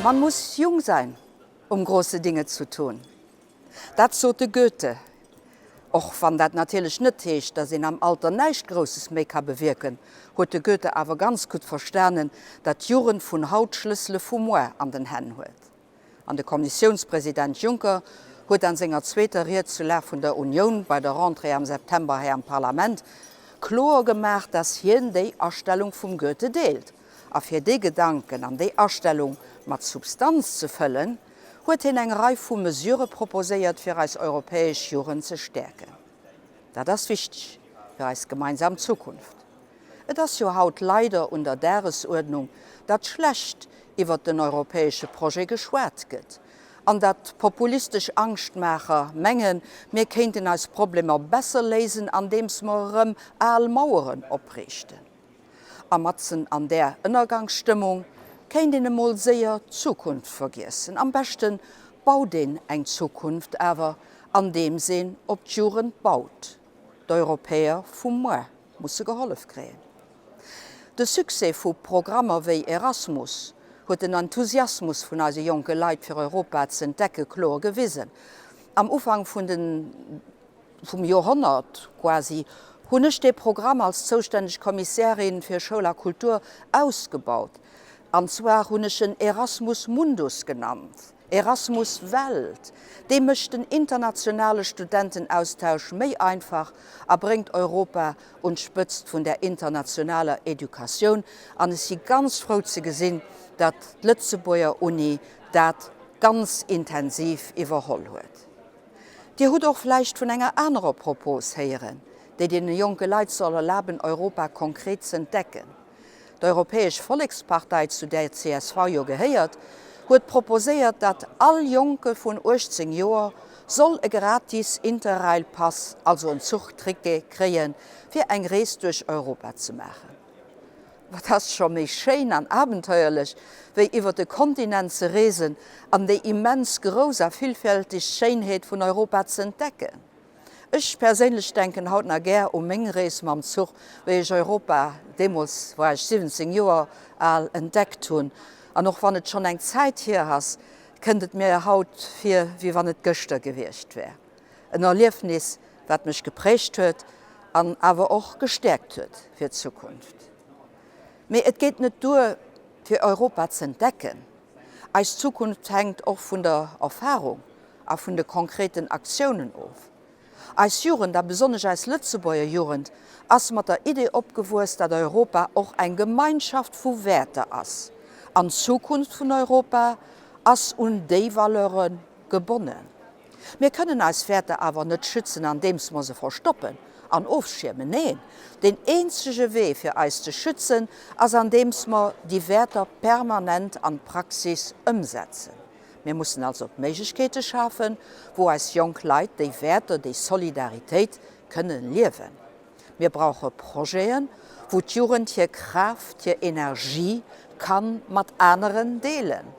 Man muss jung sein, um große Dinge zu tun. Dat sot de Goethe. Och wann dat natierlech net heescht, datt een am Alter näischt Grousses méi ka bewierken, huet de Goethe awer ganz gutt verstanen, datt d'Jugend vun haut d'Schlëssele vu muar an den Hänn huet. An de Kommissiounspresident Juncker huet an senger zweeter Ried zur Lag vun der Unioun bei der Rentrée am September hei am Parlament kloer gemaach, datt hien déi Astellung vum Goethe deelt. A fir dee Gedanken an déi Astellung mat Substanz ze fëllen, huet hien eng Rei vu Mesurë proposéiert, fir eis europäesch Jugend ze stäerken. Dat ass wichteg fir eis gemeinsam Zukunft. Et ass jo haut leider un der Dagesuerdnung, datt schlecht iwwert den europäesche Projet geschwat gëtt an datt populistesch Angschtmaacher mengen, mir kéinten eis Problemer besser léisen, andeems mer erëm al Maueren opriichten. A matzen an där Ënnergangsstëmmung kéint een emol séier d'Zukunft vergiessen. Am beschte baut een eng Zukunft awer, andeems een op d'Jugend baut, d'Europäer vu muar. musse gehollef kréien. De Succès vu Programmer wéi Erasmus huet den Enthusiasmus vun eise jonke Leit fir Europa z'entdecke kloer gewisen. Am Ufank vun den vum Joerhonnert quasi hunn ech dee Programm als zoustänneg Kommissärin fir Schoul a Kultur ausgebaut. An zwar hunn ech en Erasmus Mundus genannt. Erasmus Welt, dee mécht den internationale Studentenaustausch méi einfach a bréngt Europa un d'Spëtzt vun der internationaler Educatioun. An ech si ganz frou ze gesinn, datt d'Lëtzebuerger Uni dat ganz intensiv iwwerholl huet. Dir hutt och vläicht vun enger anerer Propos héieren, déi deene jonke Leit soll erlaben, Europa konkret z'entdecken. D'Europäesch Vollekspartei, zu där csv jo gehéiert, huet proposéiert, datt all Jonke vun 18 Joer soll e gratis Interrail-Pass, also en Zuchtricket, kréien, fir eng Rees duerch Europa ze maachen. Wat ass scho méi schéin an abenteuerlech, wéi iwwer de Kontinent ze reesen an déi immens grouss a villfälteg Schéinheet vun Europa ze entdecken? Ech perséinlech denken haut nach gär u meng Rees mam Zuch, wéi ech Europa, deemools war ech 17 Joer al, entdeckt hunn. An och wann et schonn eng Zäit hier ass, kënnt et mir haut vir, wéi wann et gëschter gewiescht wär. En Erliefnis, wat mech geprägt huet an awer och gestäerkt huet fir d'Zukunft. Mee et geet net duer, fir Europa z'entdecken. Eis Zukunft hänkt och vun der Erfarung a vun de konkreten Aktiounen of. Eis Jugend, a besonnesch eis Lëtzebuerger Jugend, ass mat der Idee opgewuess, datt Europa och eng Gemeinschaft vu Wäerter ass, an d'Zukunft vun Europa ass un déi Valeure gebonnen. Mir kënnen eis Wäerter awer net schützen, andeems mer se verstoppen an ofschiermen. Neen, deen eenzege Wee fir eis ze schützen, ass andeems mer déi Wäerter permanent an d'Praxis ëmsetzen. Mir mussen also d'Méiglechkeete schafen, wou eis jonk Leit déi Wäerter, déi Solidaritéit kënne liewen. Mir brauche Projeten, wou d'Jugend hir Kraaft, hir Energie ka mat aneren deelen.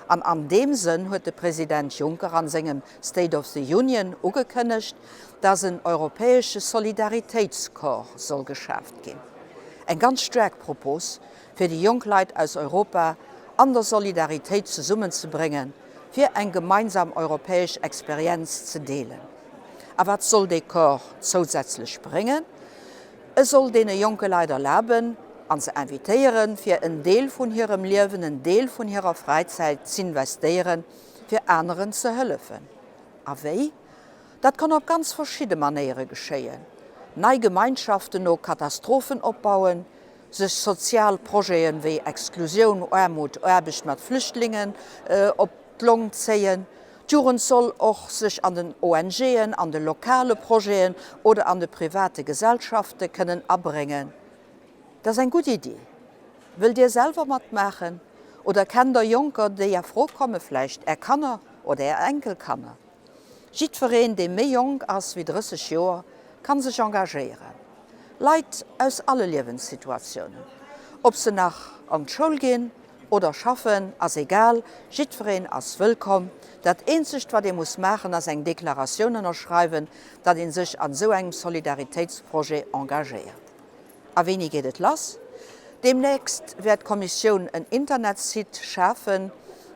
An an deem Sënn huet de President Juncker an sengem State of the Union ugekënnegt, dass en europäesche Solidaritéitscorps soll geschaaft ginn. Eng ganz staark Propos, fir déi jonk Leit aus Europa an der Solidaritéit zesummenzebréngen, fir eng gemeinsam europäesch Experienz ze deelen. A wat soll dee Corps zousätzlech bréngen? E soll deene jonke Leit erlaben an se invitéieren, fir en Deel vun hirem Liewen, en Deel vun hirer Fräizäit z'investéieren, fir aneren ze hëllefen. A wéi? Dat kann op ganz verschidde Manéiere geschéien, nei Gemeinschaften no Katastrophen opbauen, sech sozial Projete wéi Exklusioun, Aarmut, Aarbecht mat Flüchtlingen op d'Long zéien. D'Jugend soll och sech an den ONGen, an de lokale Projeten oder an de private Gesellschafte kënnen abréngen. Dat ass eng gutt Iddi. Wëllt Dir selwer matmaachen oder kennt Der Jonker, déi a Fro kommen, vläicht Är Kanner oder Är Enkelkanner? Jiddwereen, dee méi jonk ass wéi 30 Joer, kann sech engagéieren. Leit aus alle Liewenssituatiounen. Ob se nach an d'Schoul ginn oder schaffen, ass egal, jiddwereen ass wëllkomm. Dat eenzegt, wat ee muss maachen, ass eng Deklaratioun ënnerschreiwen, datt ee sech an esou engem Solidaritéitsprojet engagéiert. A wéini geet et lass? Deemnächst wäert d'Kommissioun en Internetsite schafen.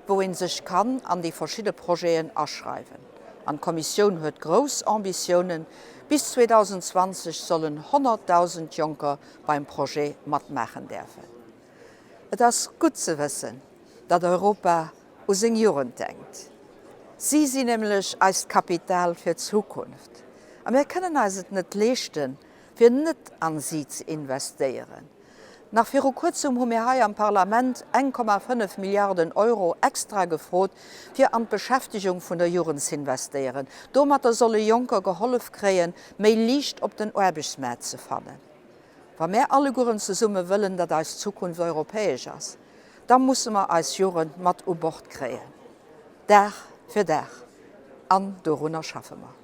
wou ee sech kann an déi verschidde Projeten aschreiwen. An d'Kommissioun huet grouss Ambitiounen, Bis 2020 sollen 100.000 Jonker beim Projet matmaachen däerfen. Et ass gutt ze wëssen, datt Europa u seng Jugend denkt. Si sinn nämlech eist Kapital fir d'Zukunft. A mir kënnen eis et net leeschten, fir net an si ze investéieren. Nach viru kuerzem hu mir hei am Parlament 1,5 Milliarden Euro extra gefrot, fir an d'Beschäftegung vun der Jugend z'investéieren. Domatter solle Jonker gehollef kréien, méi liicht op den Aarbechtsmaart ze fannen. Wa mär allegueren zesumme wëllen, datt eis Zukunft europäesch ass, da musse mer eis Jugend mat u Bord kréien, Dag fir Dag. An dorunner schaffe mer.